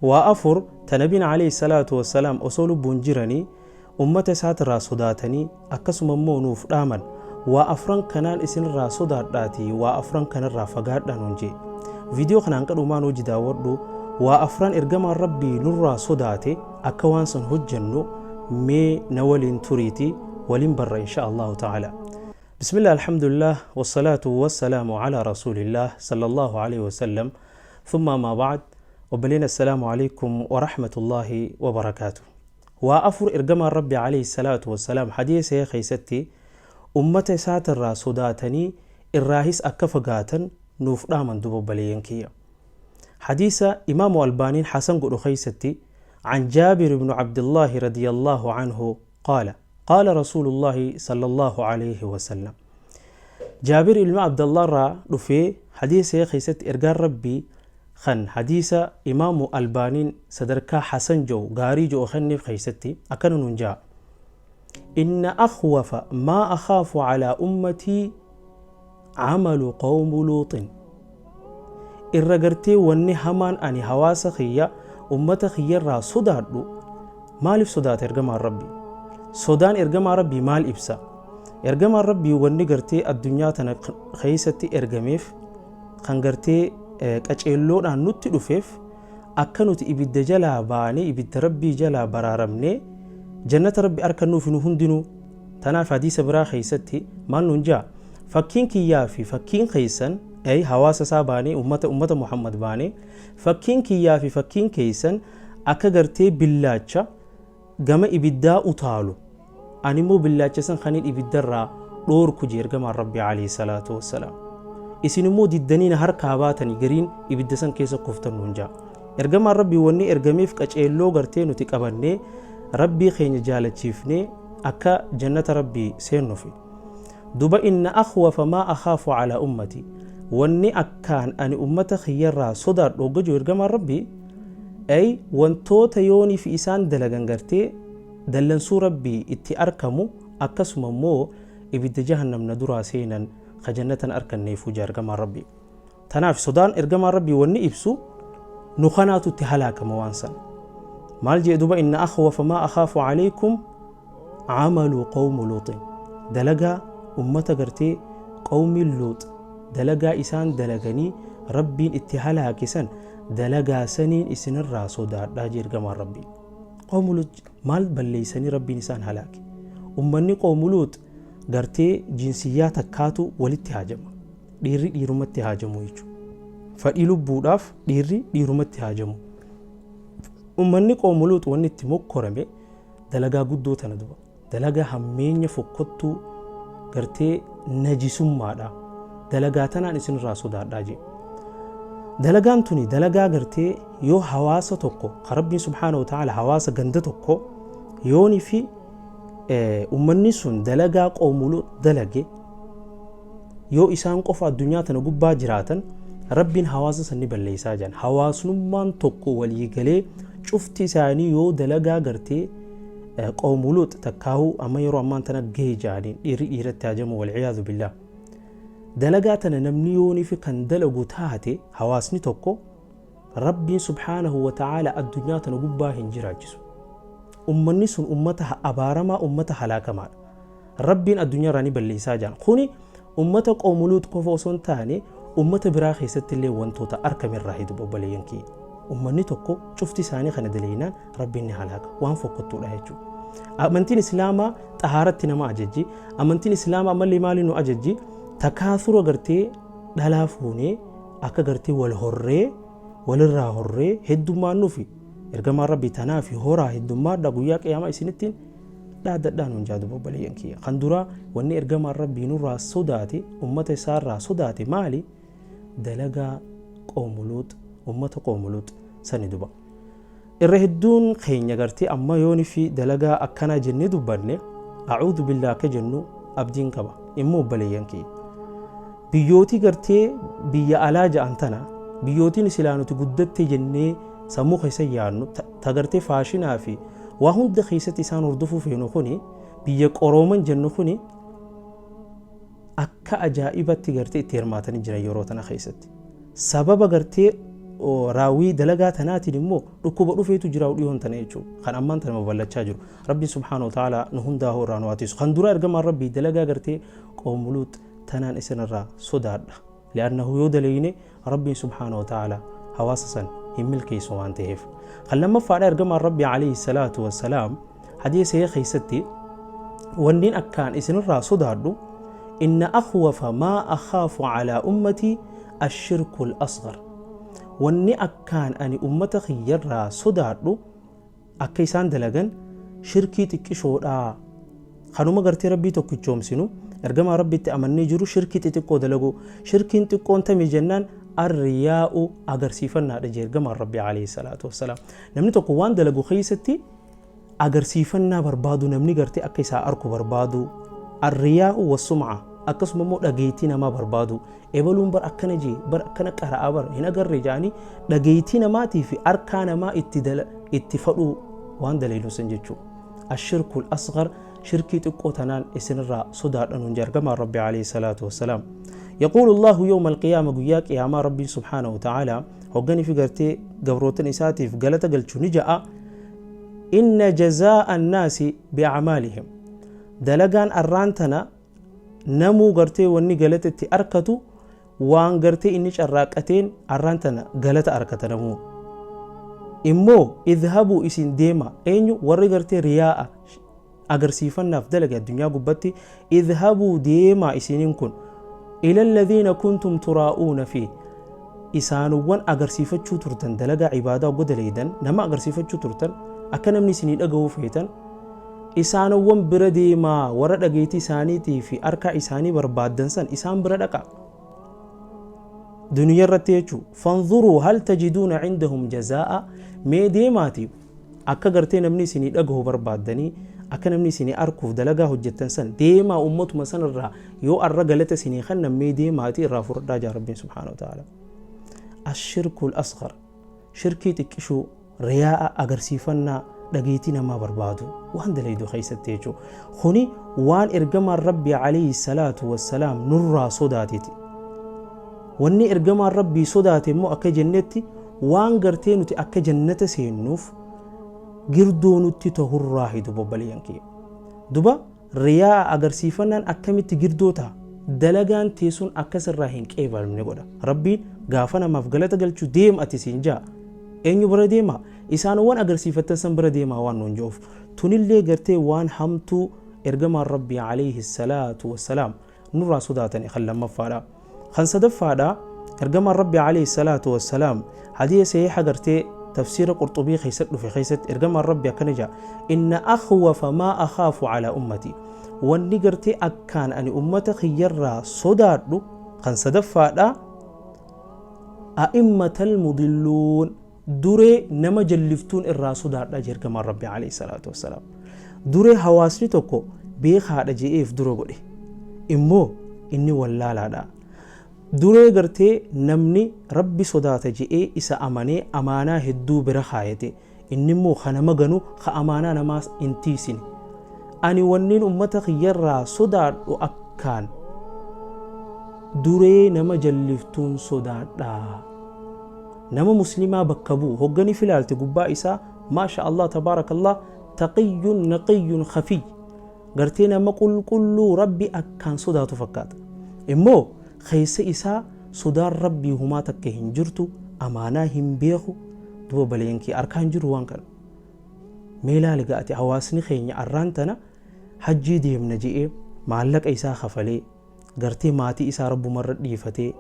Waa afur ta Nabiin alayhi salaatu wassalaam osoo lubbuun jiranii ummata isaatirraa sodaatanii akkasuma immoo nuuf dhaaman. Waa afran kanaan isinirraa sodaadhaatii waa afran kanarraa fagaadhaa nuun jee. Viidiyoo kana hanga dhumaa nu wajji daawwadhu. Waa afran ergamaan Rabbii nurraa sodaate akka waan san hojjannu mee na waliin turiiti waliin barra insha Allahu ta'ala. Bismillah, alhamdulillah, wassalaatu wassalaamu ala rasuulillah sallallahu alayhi wasallam. Thumma ma ba'd. Obboleen, assalaamu alaikum wa rahmatullahi wa barakaatu. Waa afur ergamaan Rabbi alayhi salaatu wassalaam hadiisa keessatti ummata isaatirraa sodaatanii irraahis akka fagaatan nuuf dhaaman duba obboleeyyan kiyya. Hadiisa Imaamu Albaaniin hasan godhu keessatti, عن جابر بن عبد الله رضي الله عنه قال: قال رسول الله صلى الله عليه وسلم. جابر ilma Abdallah irraa dhufee hadiisa keessatti ergaan Rabbii kan hadiisa Imaamu Albaaniin sadarkaa hasan ji'u gaarii ji'u kenneef keessatti akkana nuun ja'a: إن أخوف ما أخاف على أمتي عمل قوم لوط. Irra gartee wanni hamaan ani hawaasa kiyya, ummata kiyyarraa sodaadhu. Maaliif sodaata ergamaan Rabbii? Sodaan ergamaa Rabbii maal ibsa? Ergamaan Rabbii wanni gartee addunyaa tana keessatti ergameef, kan gartee qaceelloodhaan nutti dhufeef, akka nuti ibidda jalaa baanee, ibidda Rabbii jalaa baraaramnee, jannata Rabbi arkannuuf nu hundinuu. Tanaaf hadiisa biraa keessatti maal nuun jaa? Fakkiin kiyyaa fi fakkiin keessan ay hawaasa isaa baanee, ummata Muhammad baanee, fakkiin kiyyaa fi fakkiin keessan akka gartee billaacha gama ibiddaa utaalu, ani immoo billaacha san kaniin ibiddarraa dhoorku jee ergamaan Rabbi alayhi salaatu wassalaam. Isin immoo diddanii na harkaa baatanii gariin ibidda san keessa kuftan nuun jaa ergamaan Rabbii. Wanni ergameef qaceelloo gartee nuti qabannee Rabbii keenya jaalachiifnee akka jannata Rabbii seennufi duba. إن أخوف ما أخاف على أمتي, wanni akkaan ani ummata kiyyarraa sodaadhu hogga jiru ergamaan Rabbii ay wantoota yoonii fi isaan dalagan gartee dallansuu Rabbii itti arkamu, akkasuma immoo ibidda jahannam na duraa seenan ka jannatan arkanneefuu jaa ergamaan Rabbii. Tanaaf sodaan ergamaan Rabbii wanni ibsu nu kanaatu itti halaakama waan san. Maal jee duba? إن أخوف ما أخاف عليكم عمل قوم لوط. Dalagaa ummata gartee qawmi Luux, dalagaa isaan dalaganii Rabbiin itti halaakisan, dalagaa saniin isinirraa sodaadhaa jee ergamaan Rabbii. Qawmu Luux maal balleeysanii Rabbiin isaan halaake? Ummanni qawmu Luux gartee jinsiyyaa takkaatu walitti haajama, dhiirri dhiirumatti haajamu jechuudha. Fadhii lubbuudhaaf dhiirri dhiirumatti haajamu. Ummanni qawmu Luux wanni itti mokkorame dalagaa guddoo tana duba, dalagaa hammeenya fokkottuu gartee najisummaadha. Dalagaa tanaan isinirraa sodaadhaa jee. Dalagaan tuni dalagaa gartee yoo hawaasa tokko ka Rabbiin subhaanahu wa ta'ala hawaasa ganda tokko yoonii fi ummanni sun dalagaa qawmu dalage, yoo isaan qofa addunyaa tana gubbaa jiraatan, Rabbiin hawaasa san ni balleessaa jiran. Hawaasnummaan tokko walii galee cufti isaanii yoo dalagaa gartee qawmu Luux takkaahuu amma yeroo ammaan tana gahee jaaniin dhiirri dhiiratti hajamu, والعياذ بالله, dalagaa tana namni yoonii fi kan dalagu taate, hawaasni tokko Rabbiin subhaanahu wa ta'aala addunyaa tana gubbaa hin jiraachisu. Ummanni sun ummata abaaramaa, ummata halaakamaadha. Rabbiin addunyaa irraa ni balleessaa jiran. Kuni ummata qawmu Luux qofa osoo hin taane ummata biraa keessatti illee wantoota arkamirraa hidu obboleeyyan kiyya. Ummanni tokko cufti isaanii kana dalaynaan Rabbiin ni halaaka, waan fokkottuudha jechuudha. Amantiin Islaamaa xahaaratti nama ajajji. Amantiin Islaamaa ammallee maali nu ajajji? Takaasura gartee dhalaa fuunee akka gartee wal horree, walirraa horree heddummaan nufi. Ergamaan Rabbii tanaa fi horaa heddummaadha, guyyaa qiyaamaa isinittiin dhaadadhaan hun jaadu obboleeyyan kiyya. Kan duraa wanni ergamaan Rabbii nurraa sodaate, ummata isaarraa sodaate maali? Dalagaa qawmu Luux, ummata qawmu Luux sani duba. Irra hedduun keenya gartee amma yooni fi dalagaa akkanaa jennee dubbanne أعوذ بالله akka jennu abdiin qaba. Immoo obboleeyyan kiyya, biyyootii gartee biyya alaa ja'an tana, biyyootiin silaa nuti guddatte jennee sammuu keessa yaadnu, ta gartee faashinaa fi waa hunda keessatti isaan hordofuu feenu kuni, biyya qorooman jennu kuni, akka ajaa'ibatti gartee itti hirmaatanii jiran yeroo tana keessatti. Sababa gartee Raawwii dalagaa tanaatiin immoo dhukkuba dhufeetu jira dhiyoon tana jechuudha. Kan ammaan tana babal'achaa jiru. Rabbiin subhaanahu wa ta'ala nu hundaa irraa nu haatisu. Kan dura ergamaan Rabbii dalagaa gartee qoomu Luut tanaan isinirraa sodaadha. Li'annahu yoo daleeyne Rabbiin subhaanahu wa ta'ala hawaasa san hin milkeessu waan ta'eef. Kan lammaffaadha, ergamaan Rabbii alayhi salaatu wassalaam hadiisa sahih keessatti, wanniin akkaan isinirraa sodaadhu, inna akhwafa maa akhaafu calaa ummatii ashirku al-asghar, wanni akkaan ani ummata kiyyarraa sodaadhu akka isaan dalagan shirkii xiqqishoodha. Kanuma gartee Rabbii tokkichoomsinu, ergamaa Rabbitti amannee jiru, shirkii xixiqqoo dalagu. Shirkiin xiqqoon tamii jennaan, arriyaa'u, agarsiifannaadha jee ergamaan Rabbii alayhi salaatu wassalaam. Namni tokko waan dalagu keessatti agarsiifannaa barbaadu, namni gartee akka isaa arku barbaadu, arriyaa'u wassum'a, akkasuma immoo dhageettii namaa barbaadu. Ebaluun bar akkana jee bar, akkana qara'a bar, hin agarre jedhanii dhageettii namaatii fi arkaa namaa itti fadhuu waan daleelu san jechuudha. Ashirkul asghar, shirkii xiqqoo tanaan isinirraa sodaadhanuun ergamaan Rabbi alayhi salaatu wassalaam. Yaquulu Allahu yawma alqiyaama, guyyaa qiyaamaa Rabbiin subhaanahu wa ta'ala hogganii fi gartee gabrootan isaatiif galata galchu ni ja'a: inna jazaa'a annaasi bi'acmaalihim, dalagaan arraan tana namuu gartee wanni galata itti arkatu waan gartee inni carraaqateen arraan tana galata arkata namuu. Immoo idhabuu, isin deema, eenyu? Warri gartee riyaa'a, agarsiifannaaf dalage addunyaa gubbatti, idhabuu, deemaa isiniin kun, ila alladhiina kuntum turaa'uuna fi, isaanuwwan agarsiifachuu turtan, dalagaa ibaadaa oggo daleeydan nama agarsiifachuu turtan, akka namni isinii dhaga'uu feetan, isaanowwan bira deemaa. Warra dhageetii isaaniitii fi harkaa isaanii barbaaddan san isaan bira dhaqa duniyaa irratti jechuu. Fanzuruu hal tajiduuna cindahum jazaa'a, mee deemaati akka gartee namni isinii dhagahu barbaaddanii, akka namni isinii arkuuf dalagaa hojjettan san deemaa, ummatuma sanirraa yoo arra galata isinii kennan mee deemaati irraa fudhadhaa jaa Rabbiin subhaanahu wa ta'ala. Ashirkul asghar, shirkii xiqqishuu, riyaa'a, agarsiifannaa, dhageetii namaa barbaadu waan dalaydu keessatti jechuudha. Kuni waan ergamaan Rabbii alayhi salaatu wassalaam nurraa sodaateti. Wanni ergamaan Rabbii sodaate immoo akka jennetti waan gartee nuti akka jannata seennuuf girdoo nutti tahurraa hidu bobbaliyan kiyya. Duba riyaa agarsiifannaan akkamitti girdoo ta'a? Dalagaan teessuun akkasirraa hin qeebalamne godha. Rabbiin gaafa namaaf galata galchu deem ati siin jaa. Eenyu bira deema? Isaanowwan agarsiifattan san bira deemaa waan nuun ji'uuf. Tunillee gartee waan hamtuu ergamaan Rabbii alayhi salaatu wassalaam nurraa sodaatani kan lammaffaadha. Kan sadaffaadha, ergamaan Rabbii alayhi salaatu wassalaam hadiisa sahiha gartee tafsiira Qurxubii keessatti dhufe keessatti ergamaan Rabbii akkana jedha: inna akhwafa maa akhaafu calaa ummati, wanni gartee akkaan ani ummata kiyyarraa sodaadhu kan sadaffaadha, a'immatal mudilluun, duree nama jalliftuun irraa sodaadha jee ergamaan Rabbii alayhi salaatu wassalaam. Duree hawaasni tokko beekaadha je'eef dura godhe immoo inni wallaalaadha. Duree gartee namni Rabbi sodaata je'ee isa amanee amaanaa hedduu bira kaayate, inni immoo ka nama ganu, ka amaanaa namaas hin tiisine. Ani wanniin ummata kiyyarraa sodaadhu akkaan duree nama jalliftuun sodaadha. Nama muslimaa bakka bu'u hogganii filaalte gubbaa isaa maasha Allah tabaarakallah, taqiyyun naqiyyun khafiy, gartee nama qulqulluu Rabbi akkaan sodaatu fakkaata, immoo keessa isaa sodaan Rabbii humaa takka hin jirtu, amaanaa hin beeku. Duba baleenkii harkaa hin jiru waan kana. Mee ilaali ga'ate, hawaasni keenya arraan tana hajjii deemna je'ee maallaqa isaa kafalee, gartee maatii isaa Rabbumarra dhiifatee,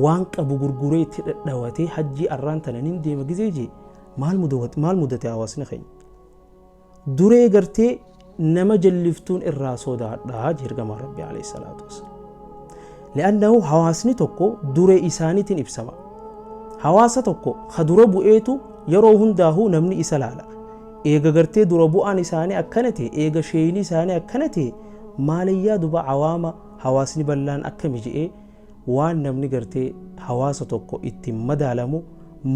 waan qabu gurguree itti dhadhawatee hajjii arraan tana nin deema gizee jee maal mudate hawaasni keenya? Duree gartee nama jalliftuun irraa sodaadhaa jee ergamaan Rabbi alayhi salaatu wassalaam. Li'annahu hawaasni tokko duree isaaniitiin ibsama. Hawaasa tokko ka dura bu'eetu yeroo hundaahuu namni isa laala. Eega gartee dura bu'aan isaanii akkana ta'e, eega sheeyni isaanii akkana ta'e, maalayyaa duba awaama hawaasni bal'aan akkami je'ee waan namni gartee hawaasa tokko ittiin madaalamu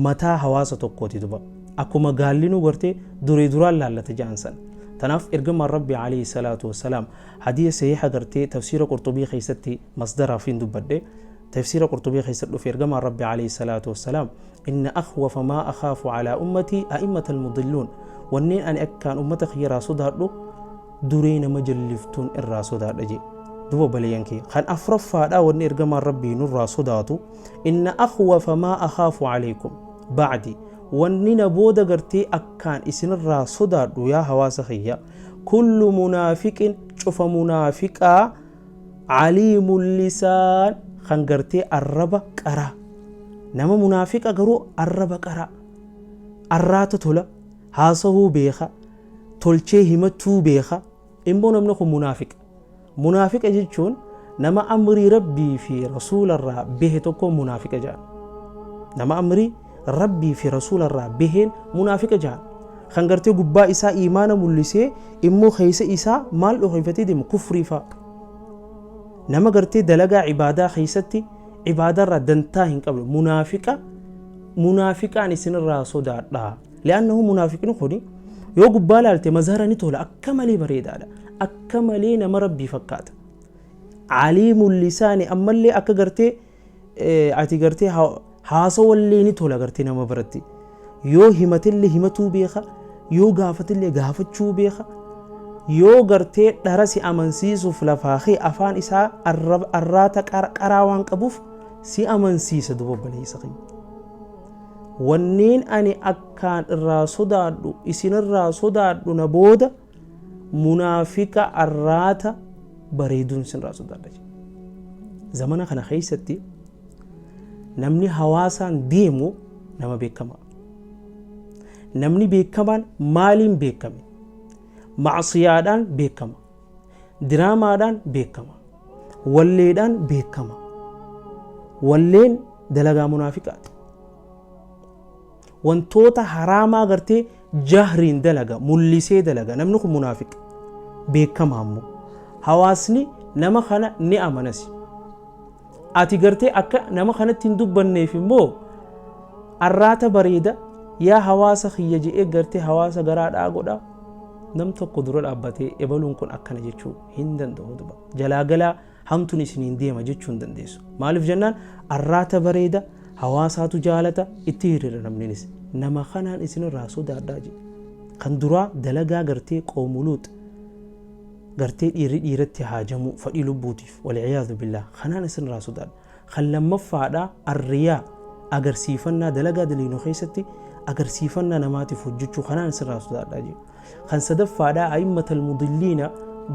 mataa hawaasa tokkooti duba. Akkuma gaallinuu gartee duree duraan laallata ja'an san. Tanaaf ergamaan Rabbi alayhi salaatu wassalaam hadiisa sahiha gartee tafsiira Qurxubii keessatti masdaraaf hin dubbadhe. Tafsiira Qurxubii keessatti dhufe, ergamaan Rabbi alayhi salaatu wassalaam, inna akhwafa maa akhaafu alaa ummatii a'immata almudilluun, wanneen ani akkaan ummata kiyyarraa sodaadhu duree nama jalliftuun irraa sodaadha jee. Duba obboleeyyan kiyya, kan afraffaadha wanni ergamaan Rabbii nurraa sodaatu, inna akhwafa maa akhaafu alaykum ba'di, wanni na booda gartee akkaan isinirraa sodaadhu yaa hawaasa kiyya, kullu munaafiqin, cufa munaafiqaa, caliimul lisaan, kan gartee arraba qaraa. Nama munaafiqa garuu arraba qaraa, arraata tola haasahuu beeka, tolchee himachuu beeka, immoo namni kun munaafiqa. Munaafiqa jechuun nama amrii Rabbii fi rasuularraa bahe tokko munaafiqa jedhan. Nama amrii Rabbii fi rasuularraa baheen munaafiqa jedhan. Kan gartee gubbaa isaa imaana mul'isee immoo keessa isaa maal dhokifatee deemu? Kufrii fa'a. Nama gartee dalagaa ibaadaa keessatti ibaadaarraa dantaa hin qabne munaafiqa. Munaafiqaan isinirraa sodaadha. Li'annahu munaafiqni kuni yoo gubbaa laalte mazhara ni tola, akka malee bareedaadha, akka malee nama Rabbii fakkaata. Caliimul lisaani, ammallee akka gartee ati gartee haasawallee ni tola gartee nama biratti. Yoo himatillee himatuu beeka, yoo gaafatillee gaafachuu beeka, yoo gartee dhara si amansiisuuf lafaa kee afaan isaa arraata qaraa waan qabuuf si amansiisa. Duba obboleessa kiyya, wanneen ani akkaan irraa sodaadhu, isinirraa sodaadhu, na booda munaafiqa arraata bareeduun isinirraa sodaadha. Zamana kana keessatti namni hawaasaan deemu nama beekamaa. Namni beekamaan maaliin beekame? Macsiyaadhaan beekama, diraamaadhaan beekama, walleedhaan beekama. Walleen dalagaa munaafiqaati. Wantoota haraamaa gartee jahriin dalaga, mullisee dalaga. Namni kun munaafiqa beekama. Ammoo hawaasni nama kana ni amanasi. Ati gartee akka nama kanatti hin dubbanneef immoo arraata bareeda, yaa hawaasa kiyya je'ee gartee hawaasa garaadhaa godha. Nam tokko dura dhaabbatee ebaluun kun akkana jechuu hin danda'u. Duba jalaa galaa hamtuun isiniin deema jechuu hin dandeessu. Maaliif jennaan, arraata bareeda, hawaasaatu jaalata, itti hiriira namninis. Nama kanaan isinirraa sodaadhaa jedhe. Kan duraa dalagaa gartee qoomuluux, gartee dhiirri dhiiratti haajamuu, fadhii lubbuutiif, walciyaadu billah, kanaan isinirraa sodaadha. Kan lammaffaadha arriyaa, agarsiifannaa, dalagaa daliinuu keessatti agarsiifannaa namaatiif hojjechuu, kanaan isinirraa sodaadhaa jedhe. Kan sadaffaadha a'immatal mudilliina,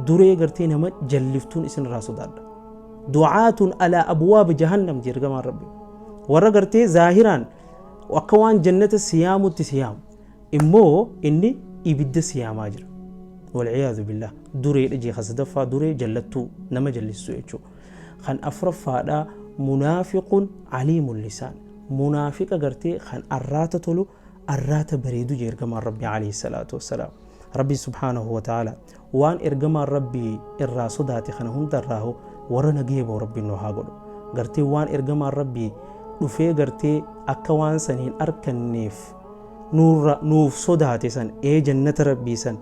duree gartee nama jalliftuun isinirraa sodaadha. Du'aatun alaa abwaaba jahannam jedhe ergamaan Rabbi. Warra gartee zaahiraan akka waan jannata siyaamutti siyaamu, immoo inni ibidda siyaamaa jira, walciyaadu billah. Dureedha jee. Kan sadaffaa duree jallattuu, nama jallisu jechuudha. Kan afuraffaadha munaafiqun caliimul lisaan, munaafiqa gartee kan arraata tolu, arraata bareedu jee ergamaan Rabbi alayhi salaatu wassalaam. Rabbi subhaanahu wa ta'ala waan ergamaan Rabbii irraa sodaate kana hundarraa warra nagee boo Rabbiin nu haa godhu. Gartee waan ergamaan Rabbii dhufee gartee akka waan san hin arkanneef nuuf sodaate san, ee jannata Rabbii san,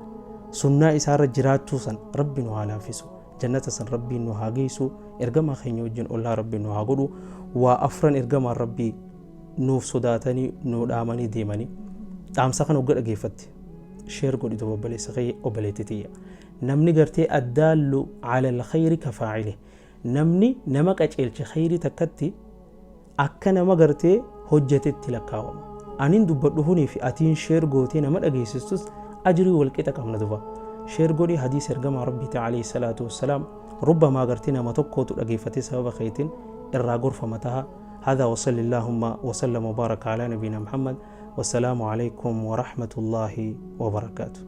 sunnaa isaarra jiraachuu san Rabbi nu haa laaffisu. Jannata san Rabbiin nu haa geessu, ergamaa keenya wajjin ollaa Rabbiin nu haa godhu. Waa afran ergamaan Rabbii nuuf sodaatanii nu dhaamanii deemanii, dhaamsa kana hogga dhageeffatte share godhi. Obboleessa kee, obboleetti tiyya, namni gartee addaallu ala alkhayri kafaa'ile, namni nama qaceelche khayrii takkatti akka nama gartee hojjetetti lakkaawama. Anin dubbadhu hunii fi atiin share gootee nama dhageessistus ajrii walqixa qabna. Duba share godhi hadiisa ergamaa Rabbiiti alayhi salaatu wassalaam. Rubbamaa gartee nama tokkootu dhageeffatee sababa keetiin irraa gorfama taha. هذا وصل اللهم وسلم وبارك على نبينا محمد، والسلام عليكم ورحمة الله وبركاته.